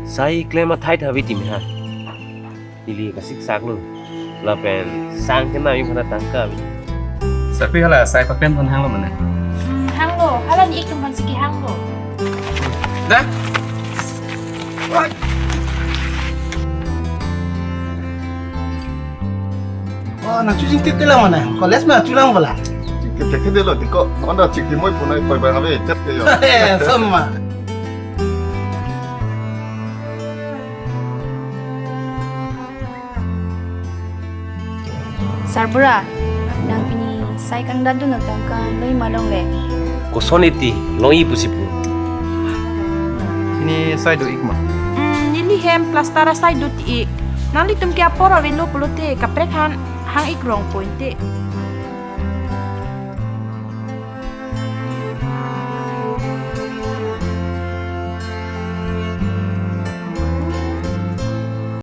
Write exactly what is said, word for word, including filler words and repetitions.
Sai klem athai thavi tim ha. Ili kasik saklo. Lapen sang kena yung hana tangka vi. Sapi hala sai papen pon hanglo mane. Hmm, hanglo. Hala ni ik tum phan siki hanglo. Dah. Oh, nang chujing tip tila mane. College ma chulang bala. Chingkip chingkip delo tiko. Nonda chingkip moi punai poi bang ave chat ke yo. Eh, sama. Sarbura, nang pini sai kangdadun atangka loi malongle. Koson iti, longji pusi pu. Pini sai do ik ma? Hmm, neli hem plaster asai do ti ik. Nanglitum ke apor avelo pulote kaprek han hang ik rong point te.